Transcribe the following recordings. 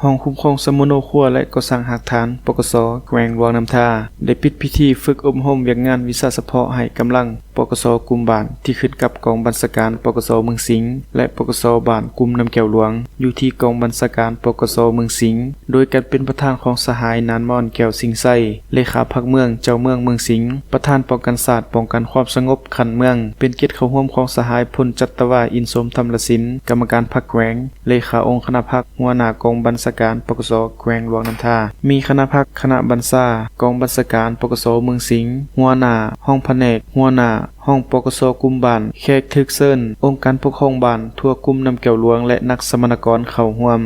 ຫ້ອງຄຸ້ມຄອງສຳມະໂນຄົວ ແລະ ກໍ່ສ້າງຮາກຖານ ປກສ ແຂວງຫຼວງນ້ຳທາ ໄດ້ປິດພິທີຝຶກອົບຮົມວຽກງານວິຊາສະເພາະໃຫ້ກຳລັງ ປກສ ກຸ່ມບ້ານ ທີ່ຂຶ້ນກັບກອງບັນຊາການ ປກສ ເມືອງສິງ ແລະ ປກສ ບ້ານກຸ່ມນ້ຳແກ້ວຫຼວງ ຢູ່ທີ່ກອງບັນຊາການ ປກສ ເມືອງສິງ ໂດຍການເປັນປະທານຂອງສະຫາຍ ນານມອນ ແກ້ວສິງໄຊ ເລຂາພັກເມືອງ ເຈົ້າເມືອງເມືອງສິງ, ປະທານປ້ອງກັນຊາດ ປ້ອງກັນຄວາມສະຫງົບຂັ້ນເມືອງ, ເປັນກຽດເຂົ້າຮ່ວມຂອງສະຫາຍ ພົນຈັດຕະວາ ອິນສົມ ທຳລະສິນ ກຳມະການພັກແຂວງ, ເລຂາອົງຄະນະພັກ, ຫົວໜ້າກອງບັນຊາການ ປກສ ແຂວງຫຼວງນ້ຳທາ, ມີຄະນະພັກ, ຄະນະບັນຊາກອງບັນຊາການ ປກສ ເມືອງສິງ, ຫົວໜ້າຫ້ອງພະແນກ, ຫົວໜ້າຫ້ອງ ປກສ ກຸ່ມບ້ານ, ແຂກຖືກເຊີນ, ອົງການປົກຄອງບ້ານທົ່ວກຸ່ມນ້ຳແກ້ວຫຼວງ ແລະ ນັກສຳມະນາກອນເຂົ້າຮ່ວມ.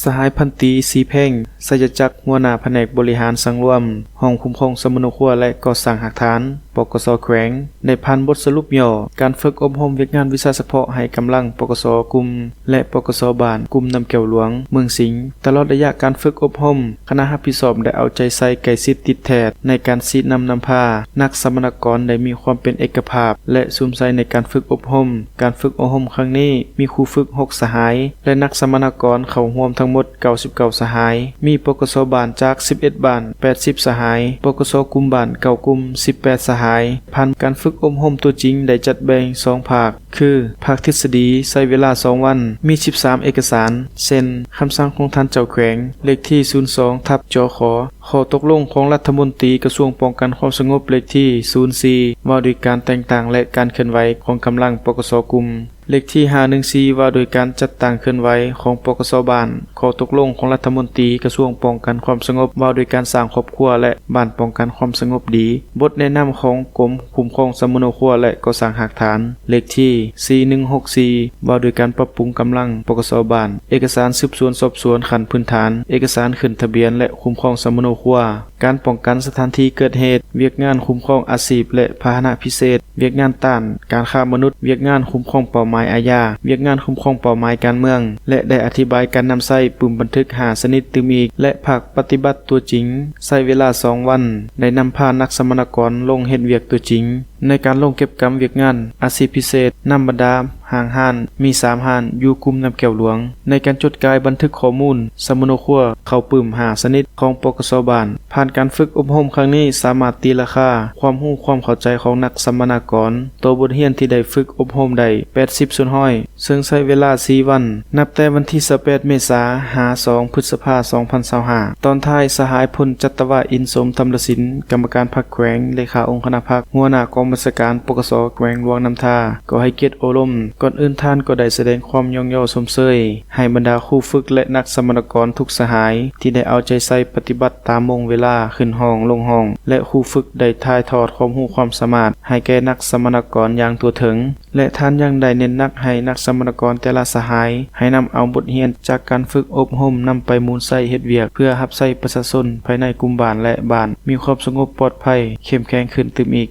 ສະຫາຍພັນຕີ ສີແພງ ໄຊຍະຈັກ ຫົວໜ້າພະແນກບໍລິຫານສັງລວມ ຫ້ອງຄຸ້ມຄອງສຳມະໂນຄົວ ແລະ ກໍ່ສ້າງຮາກຖານ ປກສ ແຂວງ ໄດ້ຜ່ານບົດສະຫຼຸບຫຍໍ້ການຝຶກອົບຮົມວຽກງານວິຊາສະເພາະໃຫ້ກຳລັງ ປກສ ກຸ່ມ ແລະ ປກສ ບ້ານ ກຸ່ມນ້ຳແກ້ວຫຼວງ ເມືອງສິງ. ຕະຫຼອດໄລຍະການຝຶກອົບຮົມ, ຄະນະຮັບຜິດຊອບໄດ້ເອົາໃຈໃສ່ໃກ້ຊິດຕິດແທດໃນການຊີ້ນຳນຳພາ, ນັກສຳມະນາກອນໄດ້ມີຄວາມເປັນເອກະພາບ ແລະ ສຸມໃສ່ໃນການຝຶກອົບຮົມ. ການຝຶກອົບຮົມຄັ້ງນີ້ມີຄູຝຶກຫົກສະຫາຍ ແລະ ນັກສຳມະນາກອນເຂົ້າຮ່ວມທັງໝົດເກົ້າສິບເກົ້າສະຫາຍ, ມີ ປກສ ບ້ານຈາກສິບເອັດບ້ານ ແປດສິບສະຫາຍ, ປກສ ກຸ່ມບ້ານເກົ້າກຸ່ມ ສິບແປດສະຫາຍ. ຜ່ານການຝຶກອົບຮົມຕົວຈິງໄດ້ຈັດແບ່ງສອງພາກ ຄື ພາກທິດສະດີໃຊ້ເວລາສອງວັນ ມີສິບສາມເອກະສານ ເຊັ່ນ ຄຳສັ່ງຂອງທ່ານເຈົ້າແຂວງ ເລກທີສູນສອງ ທັບ ຈຂ, ຂໍ້ຕົກລົງຂອງລັດຖະມົນຕີກະຊວງປ້ອງກັນຄວາມສະຫງົບ ເລກທີສູນສີ່ ວ່າດ້ວຍການແຕ່ງຕັ້ງ ແລະ ການເຄື່ອນໄຫວຂອງກຳລັງ ປກສ ກຸ່ມ, ເລກທີຫ້າໜຶ່ງສີ່ ວ່າດ້ວຍການຈັດຕັ້ງເຄື່ອນໄຫວຂອງ ປກສ ບ້ານ, ຂໍ້ຕົກລົງຂອງລັດຖະມົນຕີກະຊວງປ້ອງກັນຄວາມສະຫງົບ ວ່າດ້ວຍການສ້າງຄອບຄົວ ແລະ ບ້ານປ້ອງກັນຄວາມສະຫງົບດີ, ບົດແນະນຳຂອງກົມຄຸ້ມຄອງສຳມະໂນຄົວ ແລະ ກໍ່ສ້າງຮາກຖານ ເລກທີສີ່ໜຶ່ງຫົກສີ່ ວ່າດ້ວຍການປັບປຸງກຳລັງ ປກສ ບ້ານ, ເອກະສານສືບສວນສອບສວນຂັ້ນພື້ນຖານ, ເອກະສານຂຶ້ນທະບຽນ ແລະ ຄຸ້ມຄອງສຳມະໂນຄົວ, ການປ້ອງກັນສະຖານທີ່ເກີດເຫດ, ວຽກງານຄຸ້ມຄອງອາຊີບ ແລະ ພາຫະນະພິເສດ, ວຽກງານຕ້ານການຄ້າມະນຸດ, ວຽກງານຄຸ້ມຄອງເປົ້າໝາຍອາຍາ, ວຽກງານຄຸ້ມຄອງເປົ້າໝາຍການເມືອງ ແລະ ໄດ້ອະທິບາຍການນຳໃຊ້ປຶ້ມບັນທຶກຫ້າຊະນິດຕື່ມອີກ ແລະ ພາກປະຕິບັດຕົວຈິງ ໃຊ້ເວລາສອງວັນ ໄດ້ນຳພານັກສຳມະນາກອນລົງເຮັດວຽກຕົວຈິງ ໃນການລົງເກັບກຳວຽກງານອາຊີບພິເສດ ນຳບັນດາຫ້າງຮ້ານ ມີສາມຮ້ານ ຢູ່ກຸ່ມນ້ຳແກ້ວຫຼວງ ໃນການຈົດກາຍບັນທຶກຂໍ້ມູນສຳມະໂນຄົວເຂົ້າປຶ້ມຫ້າຊະນິດຂອງ ປກສ ບ້ານ. ຜ່ານການຝຶກອົບຮົມຄັ້ງນີ້ ສາມາດຕີລາຄາຄວາມຮູ້ຄວາມເຂົ້າໃຈຂອງນັກສຳມະນາກອນຕໍ່ບົດຮຽນທີ່ໄດ້ຝຶກອົບຮົມໄດ້ແປດສິບສ່ວນຮ້ອຍ ເຊິ່ງໃຊ້ເວລາສີ່ວັນ ນັບແຕ່ວັນທີຊາວແປດເມສາ ຫາສອງພຶດສະພາ ສອງພັນຊາວຫ້າ. ຕອນທ້າຍ ສະຫາຍ ພົນຈັດຕະວາ ອິນສົມ ທຳລະສິນ ກຳມະການພັກແຂວງ, ເລຂາອົງຄະນະພັກ, ຫົວໜ້າກອງບັນຊາການ ປກສ ແຂວງຫຼວງນ້ຳທາ ກໍໃຫ້ກຽດໂອ້ລົມ. ກ່ອນອື່ນທ່ານກໍໄດ້ສະແດງຄວາມຍ້ອງຍໍຊົມເຊີຍໃຫ້ບັນດາຄູຝຶກ ແລະ ນັກສຳມະນາກອນທຸກສະຫາຍ ທີ່ໄດ້ເອົາໃຈໃສ່ປະຕິບັດຕາມໂມງເວລາຂຶ້ນຫ້ອງລົງຫ້ອງ ແລະ ຄູຝຶກໄດ້ຖ່າຍທອດຄວາມຮູ້ຄວາມສາມາດໃຫ້ແກ່ນັກສຳມະນາກອນຢ່າງທົ່ວເຖິງ. ແລະ ທ່ານຍັງໄດ້ເນັ້ນໜັກໃຫ້ນັກສຳມະນາກອນແຕ່ລະສະຫາຍ ໃຫ້ນຳເອົາບົດຮຽນຈາກການຝຶກອົບຮົມນຳໄປໝູນໃຊ້ເຮັດວຽກ ເພື່ອຮັບໃຊ້ປະຊາຊົນພາຍໃນກຸ່ມບ້ານ ແລະ ບ້ານມີຄວາມສະຫງົບປອດໄພ ເຂັ້ມແຂງຂຶ້ນຕື່ມອີກ.